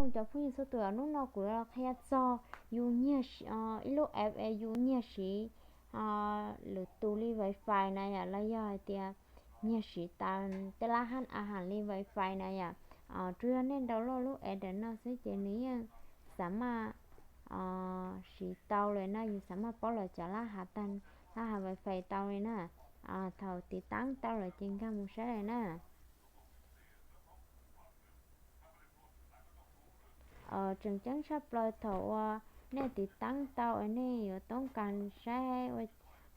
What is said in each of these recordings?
Cov phooj ywg txhua tus, hnub no kuv los qhia txog yus nyiag ib lub app es yus nyiag siv lwm tus li wifi na yom, los yog hais tias nyiag siv tas tej lab hab a has li wifi na yom. Tsuas yog nej download lub app ntawm no xwb ces nws yeej xav maj siv tau lawm na, yus xav maj paub lawv cov lab has tag, lab has wifi tau li na. Thaum tiv taab tau lawm ces nkag mus saib lawm na. Tseem ceeb tshaj plaws thaum uas nej tiv taab tau es nej yuav toob kas saib ua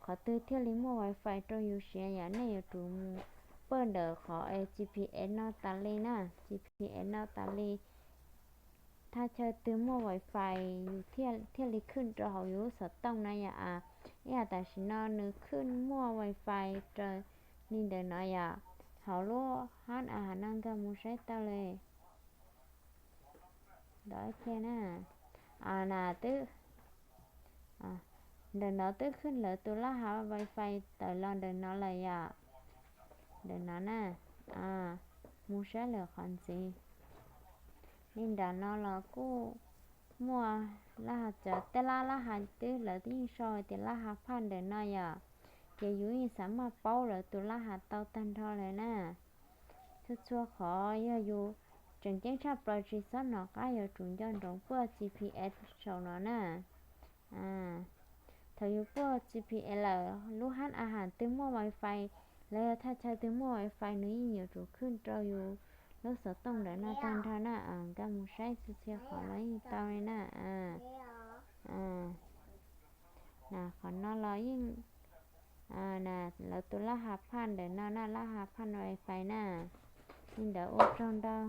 qhov twg thiaj li muaj wifi rau yus siv yom, nej yuav tsum mus pawj ntawm qhov GPS no tas li na, GPS no tas li. Thaj chaw twg muaj wifi yus thiaj li khwj rau hauv yus lub xov tooj na yom. Ib yam tam sim no nws khwj muaj wifi raws li ntawm no yom, hauv lub hab a has no nkag mus saib tau li. Ntawm na, twb, ntawm no twb khwj lawv tus lab has wifi tawm los ntawm no lawm yom. Ntawm no na, mus saib lawm qhov ntxiv. Li ntawm no los kuj muaj lab has, cov tej lab lab has twb lawv yeej sau hais tias lab has phaj ntawm no yom, ces yus yeej xav maj paub lawv tus lab has tau tag nrho lawm na. Txhua txhua qhov yog yus tseem ceeb tshaj plaws tsis txhob hnov qab yuav tsum nco ntsoov puaj GPS saum no na. Thaum yus puaj GPS lawm, lub hab a has twg muaj wifi los yog thaj chaw twg muaj wifi nws yeej yuav tsum khwj rau yus lub xov tooj ntawm no tag nrho na. Nkag mus saib txhua txhia qhov los yeej tau li na. Na qhov no los yeej, na, lawv tus lab has phaj ntawm no na, lab has phaj wifi na. Li ntawd ua tsaug ntau.